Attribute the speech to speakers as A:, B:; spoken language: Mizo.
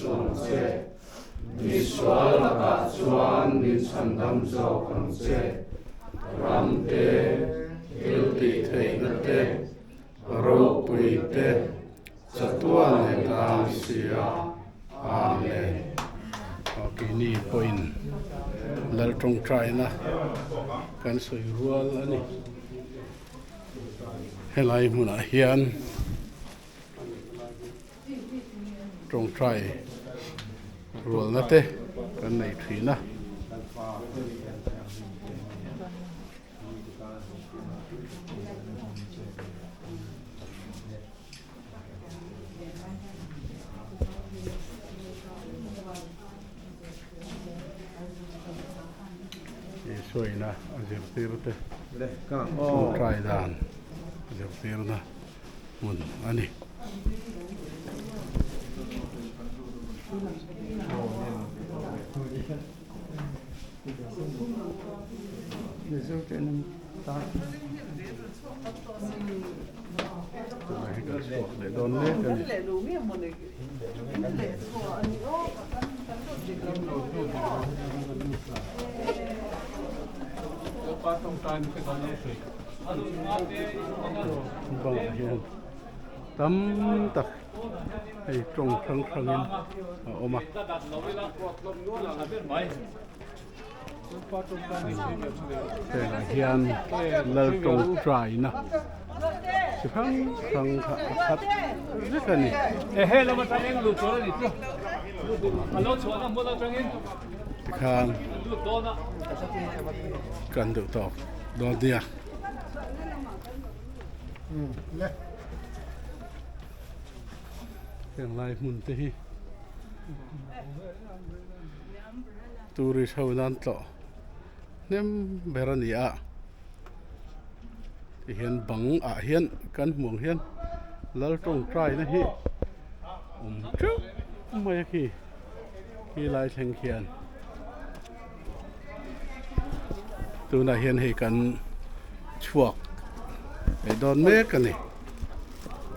A: suh ang che. Mi sual lakah chuan min chhandam zawk ang che. Ram te, thil tih theihna te, ropui te, chatuan leh tlang si a. Amen.
B: Keini pawhin Lal tawngtaina kan sawi rual a ni. Helai hmunah hian tawngtai rualna te kan nei thin a. Isuaina a zirtir te tawngtai dan zirtirna hmun a ni. Tunah hi kan chhuak leh dawn mek a ni. Bangah hian tam tak hei tawng hrang hrangin a awm a. Hengah hian lal tawngtaina chi hrang hrang kha a khat vek a ni. Tikhan kan duh tawk dawn nia. Heng lai hmun te hi tourist ho in an tlawh hnem ber a ni a tihian bang ah hian kan hmuh ang hian lal tawngtai na hi awm teuh mai a khi khi lai thleng khian tunah hian hei kan chhuak leh dawn mek a ni.